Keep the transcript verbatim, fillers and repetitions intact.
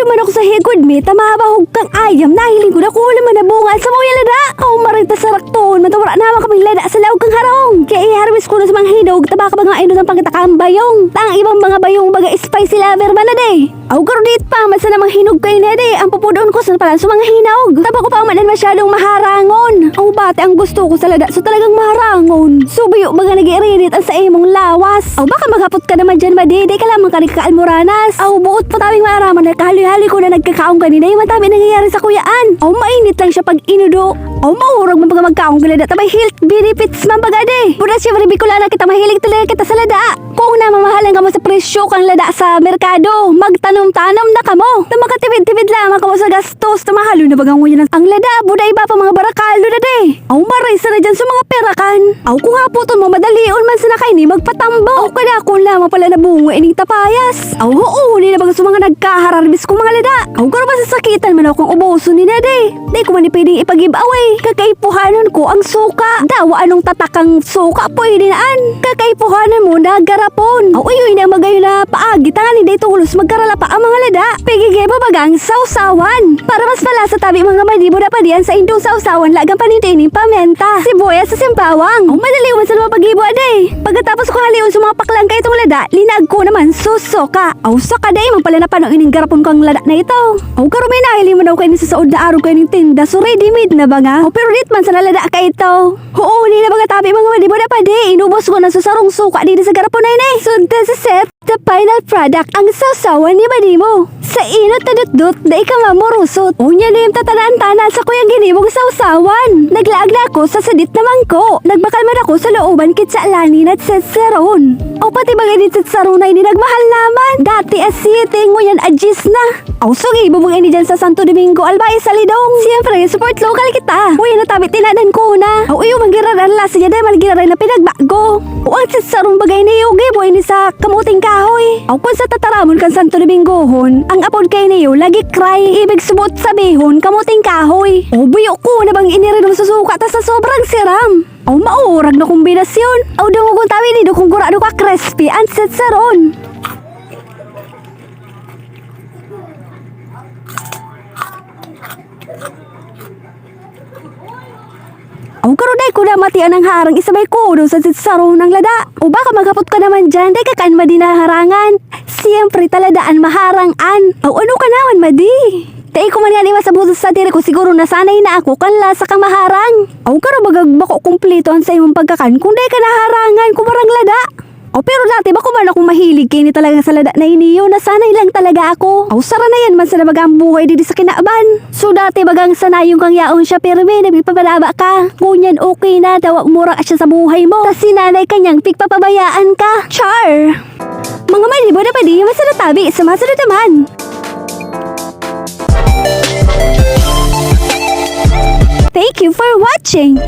man ako sa higod mi, ta mabahog kang ayam, nahiling ko na kulang man na bunga sa mga lada. Aw, maray ta sarakton, mata wala naman kaming lada sa laog kang harong. Kaya i-harvest ko na sa mga hinog, ta baka mga inot ang pangita kang bayong. Ta ang ibang mga bayong baga spicy lover man na day. Aw, garo dit pa, man sana mga hinog kayo na day. Ang pupudon ko, sana pala sa mga hinog. Ta bako pa man an masyadong maharangon. Aw, bati ang gusto ko sa lada, so talagang maharangon. So, buyo baga nag-iirinit ang sa imong lawas. Aw, baka maghapot ka naman dyan, madi. Di ka lamang ka nagkakaalmoranas. Aw, buot pa tabing maaraman na kahaloy-haloy ko na nagkakaon kanina. Yung matabi nangyayari sa kuyaan. Aw, mainit lang siya pag inudo. Aw, maurag man baga magkaon ka lada. Ta may health benefits man baga di. Pura siyempre, Bicolana kita, mahilig talaga kita sa lada. Kung namamahalan kamo sa presyo kang lada sa merkado, magtanom-tanom na kamo. Ta makatipid-tipid lamang kamo sa gastos, ta mahal na baga ngunyan ang, ang lada, buda iba pa mga barakal, lada de. Aw, maray sana dyan sa mga perakan. Aw, kung hapoton mo, madalion man sana kaini magpatambo. Aw, kadakon lamang pala na bunga ining tapayas. Aw, huuli na baga sa mga nagkahararbis kong mga lada. Aw, garo masasakitan man ako kung ubuson ni na de. Di ko man pwedeng ipag-give away. Kakaipuhanon ko ang suka. Dawa anong tatak ang suka, pwede na an. Kakaipuhanon mo na garapon. Aw, uyoy na magayon na paagi, tanganing dai tolos magkaralapa ang mga lada. Pigigay mo bagang sawsawan. Para mas malasa tabi mga madi, buda pa diyan sa indong sawsawan, lagang paninda ining pamenta, sibuyas sa simpawang. Aw, madali man sa mga pag-ibo, ade. Pagkatapos ko halion sa mga paklang kaitong lada, linag ko naman susuka. Aw, saka dai man pala napano ining garapon kang lada na ito. Aw, garo may nahiling man daw kaini sa saod na araw kaining tinda, so ready-made na ba nga? Aw, pero dit man sa nalada ka ito. Huuli na baga tabi mga madi, buda pa di, inubos ko na sa sarong suka dito sa garapon na ini. So, this is it, the final product, ang sawsawan ni madi mo. Sa inot na dutdot, dai ka mamurusot. Unya na yung tatanaan-tanaan sa kuyang ginibong sawsawan. Naglaag na ako sa sadit na mangko. Nagbakal man ako sa looban kit sa lani na tsitsiron. O pati baga di tsitsiron na ini nagmahal naman. Dati a siyete, ngunyan a diyes na. Aw, sugi mo mga ini dyan sa Santo Domingo, Albay, sa Lidong. Siyempre, support local kita. Uy, natabi, tinanan ko na. Aw, iyo, man giraray ang lasa niya, dahil man giraray na pinagbago. O, ang sitsarong bagay niyo, gibo ini sa kamuting kahoy. Aw, kung sa tataramon kan Santo Domingohon, ang apod kay niyo, lagi cry, ibig subot sabihon, kamuting kahoy. O, buyo ko na bang inirin mo sa suka, ta sa sobrang siram. Aw, maurag na kombinasyon. Aw, dungogon tabi ni, kung gurado ka crispy, ang sitsaron. Aw, garo dai ko na matian ang harang isabay ko daw sa sitsaro ng lada. O baka maghapot ka naman dyan, dai ka kan madi naharangan. Siyempre, taladaan maharang an. Aw, ano ka naman, madi? Dai ko man yan iwas sa butos sa diri ko, siguro nasanay na ako kan lasa kang maharang. Aw, garo bagag bako kumpleto an sa imong pagkakan kung dai ka naharangan, kumarang lada. O, pero dati, bako man akong mahilig kaini talaga sa lada na iniyo, nasanay lang talaga ako. Aw, sara na yan man sa nabagang buhay didi sa kinaban. So, dati bagang sanayon kang yaon siya, pirmi, nagpipabadaba ka. Ngunyan, okay na, dawa mura siya sa buhay mo. Tas sinanay ka niyang pigpapabayaan ka. Char! Mga malibo na padi, masunod tabi, sa masunod naman. Thank you for watching!